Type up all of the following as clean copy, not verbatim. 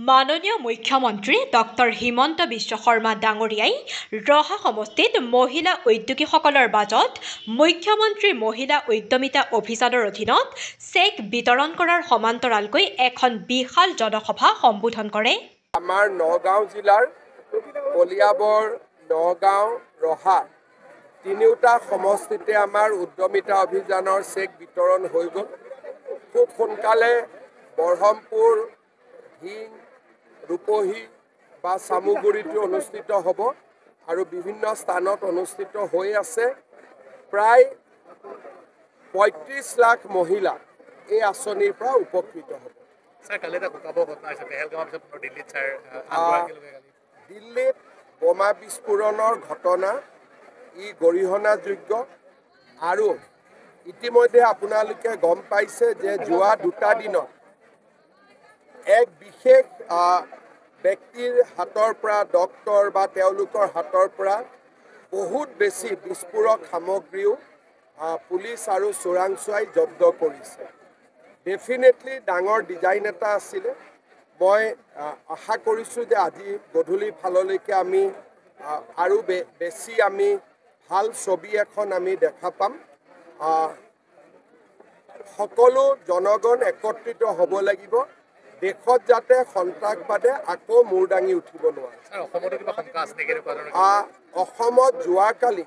মাননীয় মুখ্যমন্ত্ৰী ডক্টৰ হিমন্ত বিশ্ব শৰ্মা ডাঙৰীয়াই ৰহা সমষ্টিত মহিলা উদ্যোগীসকলৰ মাজত মুখ্যমন্ত্ৰী মহিলা উদ্যমিতা অভিযানৰ অধীনত চেক বিতৰণ কৰাৰ সমান্তৰালকৈ এখন বিশাল জনসভা সম্বোধন কৰে। আমাৰ নগাঁও জিলাৰ কলিয়াবৰ, নগাঁও, ৰহা তিনিওটা সমষ্টিতে আমাৰ উদ্যমিতা অভিযানৰ চেক বিতৰণ হৈ গ'ল। খুব সোনকালে বৰহমপুৰ, ঢিং, ৰূপহী বা চামুগুৰিতো অনুষ্ঠিত হ'ব আৰু বিভিন্ন স্থানত অনুষ্ঠিত হৈ আছে। প্ৰায় 35 লাখ মহিলা এই আঁচনিৰ পৰা উপকৃত হ'ব। দিল্লীত বোমা বিস্ফোৰণৰ ঘটনা ই গৰিহণাযোগ্য আৰু ইতিমধ্যে আপোনালোকে গম পাইছে যে যোৱা দুটা দিনত এক বিশেষ ব্যক্তিৰ হাতৰ পৰা, ডক্তৰ বা তেওঁলোকৰ হাতৰ পৰা বহুত বেছি বিস্ফোৰক সামগ্ৰীও পুলিচ আৰু চোৰাংচোৱাই জব্দ কৰিছে। ডেফিনেটলি ডাঙৰ ডিজাইন এটা আছিলে। মই আশা কৰিছোঁ যে আজি গধূলি ফাললৈকে আমি আৰু বেছি আমি ভাল ছবি এখন আমি দেখা পাম। সকলো জনগণ একত্ৰিত হ'ব লাগিব, দেশত যাতে সন্ত্ৰাসবাদে আকৌ মূৰ দাঙি উঠিব নোৱাৰে। অসমত যোৱাকালি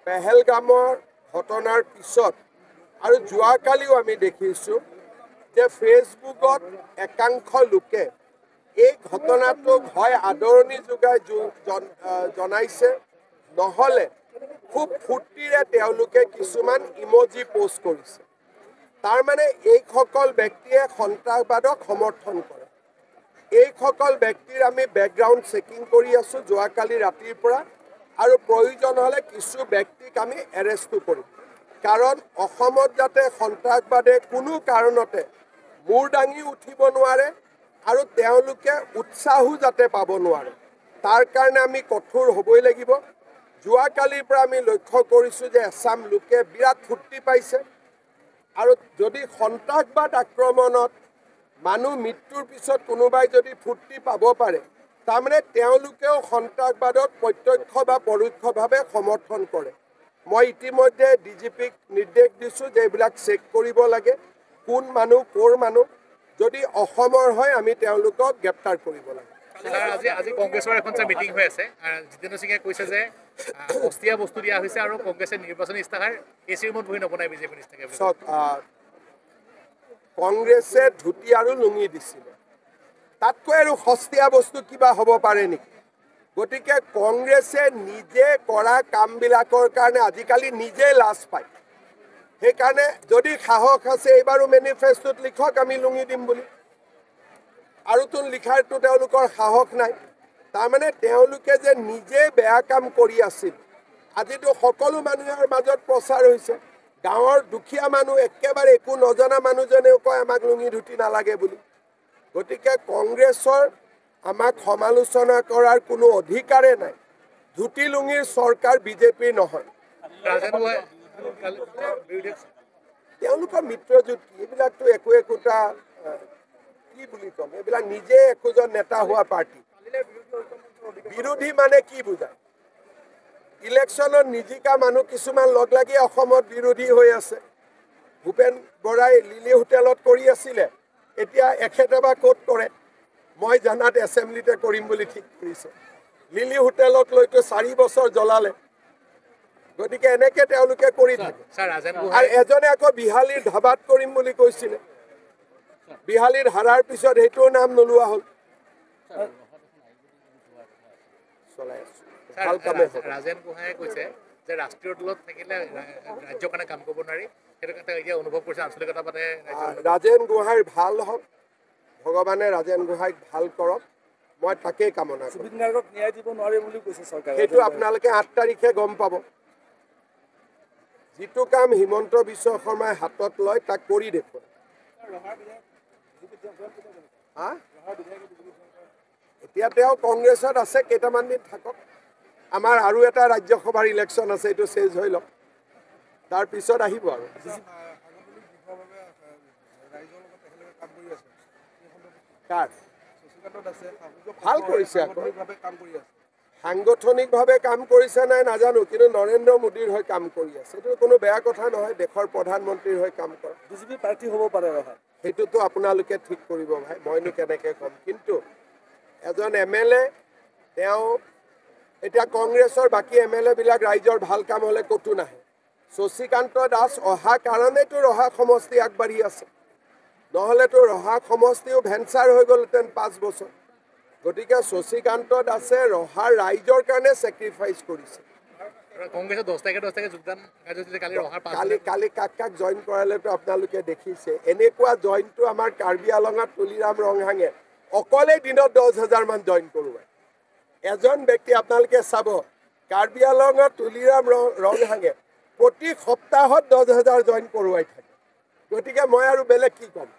পেহেলগামৰ ঘটনাৰ পিছত আৰু যোৱাকালিও আমি দেখিছোঁ যে ফেচবুকত একাংশ লোকে এই ঘটনাটোক হয় আদৰণি যোগাই জনাইছে, নহ'লে খুব ফূৰ্তিৰে তেওঁলোকে কিছুমান ইমজি পোষ্ট কৰিছে। তাৰমানে এইসকল ব্যক্তিয়ে সন্ত্ৰাসবাদক সমৰ্থন কৰে। এইসকল ব্যক্তিৰ আমি বেকগ্ৰাউণ্ড চেকিং কৰি আছোঁ যোৱাকালি ৰাতিৰ পৰা আৰু প্ৰয়োজন হ'লে কিছু ব্যক্তিক আমি এৰেষ্টো কৰিম। কাৰণ অসমত যাতে সন্ত্ৰাসবাদে কোনো কাৰণতে মূৰ দাঙি উঠিব নোৱাৰে আৰু তেওঁলোকে উৎসাহো যাতে পাব নোৱাৰে, তাৰ কাৰণে আমি কঠোৰ হ'বই লাগিব। যোৱাকালিৰ পৰা আমি লক্ষ্য কৰিছোঁ যে এচাম লোকে বিৰাট ফূৰ্তি পাইছে আৰু যদি সন্ত্ৰাসবাদ আক্ৰমণত মানুহ মৃত্যুৰ পিছত কোনোবাই যদি ফূৰ্তি পাব পাৰে, তাৰমানে তেওঁলোকেও সন্ত্ৰাসবাদক প্ৰত্যক্ষ বা পৰোক্ষভাৱে সমৰ্থন কৰে। মই ইতিমধ্যে ডি জি পিক নিৰ্দেশ দিছোঁ যে এইবিলাক চেক কৰিব লাগে, কোন মানুহ ক'ৰ মানুহ, যদি অসমৰ হয় আমি তেওঁলোকক গ্ৰেপ্তাৰ কৰিব লাগে। আজি কংগ্ৰেছৰ এখন মিটিং হৈ আছে। জিতেন্দ্ৰ সিঙে কৈছে যে সস্তীয়া বস্তু দিয়া হৈছে আৰু কংগ্ৰেছে নিৰ্বাচনী ইস্তাহাৰ এ চি ৰুমত বহি নবনায় বিজেপিৰ নিচিনাকৈ। চাওক, কংগ্ৰেছে ধুতি আৰু লুঙি দিছিলে, তাতকৈ আৰু সস্তীয়া বস্তু কিবা হ'ব পাৰে নেকি? গতিকে কংগ্ৰেছে নিজে কৰা কামবিলাকৰ কাৰণে আজিকালি নিজে লাজ পায়। সেইকাৰণে যদি সাহস আছে এইবাৰো মেনিফেষ্টোত লিখক আমি লুঙি দিম বুলি, আৰু তোন লিখাৰতো তেওঁলোকৰ সাহস নাই। তাৰমানে তেওঁলোকে যে নিজে বেয়া কাম কৰি আছিল, আজিতো সকলো মানুহৰ মাজত প্ৰচাৰ হৈছে। গাঁৱৰ দুখীয়া মানুহ, একেবাৰে একো নজনা মানুহজনেও কয় আমাক লুঙি ধুতি নালাগে বুলি। গতিকে কংগ্ৰেছৰ আমাক সমালোচনা কৰাৰ কোনো অধিকাৰেই নাই। ধুতি লুঙিৰ চৰকাৰ বিজেপিৰ নহয়। তেওঁলোকৰ মিত্ৰজোঁট কি, এইবিলাকতো একো একোটা কি বুলি ক'ম, এইবিলাক নিজে একোজন নেতা হোৱা পাৰ্টি। বিৰোধী মানে কি বুজায়? ইলেকশ্যনত নিজিকা মানুহ কিছুমান লগ লাগি অসমত বিৰোধী হৈ আছে। ভূপেন বৰাই লিলি হোটেলত কৰি আছিলে, এতিয়া এখেতে বা ক'ত কৰে? মই জনাত এছেম্বলিতে কৰিম বুলি ঠিক কৰিছে। লিলি হোটেলক লৈতো 4 বছৰ জ্বলালে। গতিকে এনেকে তেওঁলোকে কৰি থাকে। আৰু এজনে আকৌ বিহালীৰ ধাবাত কৰিম বুলি কৈছিলে, বিহালীত হাৰাৰ পিছত সেইটোও নাম নোলোৱা হ'ল। চলাই আছো, ভাল কামে। ৰাজেন গোহাঁয়ে কৈছে যে ৰাষ্ট্ৰীয় দলত থাকিলে ৰাজ্যৰ কাৰণে কাম কৰিব নোৱাৰি, সেইটো কথা এতিয়া অনুভৱ কৰিছে আঞ্চলিকতাবাদে। ৰাজেন গোহাঁইৰ ভাল হওক, ভগৱানে ৰাজেন গোহাঁইক ভাল কৰক, মই তাকেই কামনা কৰোঁ। জুবিন গাৰ্গক ন্যায় দিব নোৱাৰে বুলি কৈছে চৰকাৰে, সেইটো আপোনালোকে 8 তাৰিখে গম পাব। যিটো কাম হিমন্ত বিশ্ব শৰ্মাই হাতত লয় তাক কৰি দেখুৱায়। এতিয়া তেওঁ কংগ্ৰেছত আছে, কেইটামান দিন থাকক। আমাৰ আৰু এটা ৰাজ্যসভাৰ ইলেকশ্যন আছে, এইটো চেঞ্জ হৈ লওক, তাৰপিছত আহিব। আৰু কাৰ ভাল কৰিছে। আকৌ সাংগঠনিকভাৱে কাম কৰিছে নাই নাজানো, কিন্তু নৰেন্দ্ৰ মোদীৰ হৈ কাম কৰি আছে, এইটো কোনো বেয়া কথা নহয়। দেশৰ প্ৰধানমন্ত্ৰীৰ হৈ কাম কৰা। বিজেপি প্ৰাৰ্থী হ'ব পাৰে ৰহাত, সেইটোতো আপোনালোকে ঠিক কৰিব ভাই, মইনো কেনেকৈ ক'ম। কিন্তু এজন এম এল এ, তেওঁ এতিয়া কংগ্ৰেছৰ বাকী এম এল এবিলাক ৰাইজৰ ভাল কাম হ'লে ক'তো নাহে। শশীকান্ত দাস অহা কাৰণেতো ৰহা সমষ্টি আগবাঢ়ি আছে, নহ'লেতো ৰহা সমষ্টিও ভেঞ্চাৰ হৈ গ'লহেঁতেন 5 বছৰ। গতিকে শশীকান্ত দাসে ৰহাৰ ৰাইজৰ কাৰণে চেক্ৰিফাইচ কৰিছে। কংগ্ৰেছে 10 তাৰিখে 10 তাৰিখে যোগদান কাৰ্যসূচী কালি ৰহাৰ কালি কালি কাক কাক জইন কৰালেতো আপোনালোকে দেখিছে। এনেকুৱা জইনটো আমাৰ কাৰ্বি আলঙত তুলিৰাম ৰংহাঙে অকলেই দিনত 10,000 মান জইন কৰোৱায়। এজন ব্যক্তি আপোনালোকে চাব, কাৰ্বি আলঙত তুলিৰাম ৰংহাঙে প্ৰতি সপ্তাহত 10,000 জইন কৰোৱাই থাকে। গতিকে মই আৰু বেলেগ কি ক'ম?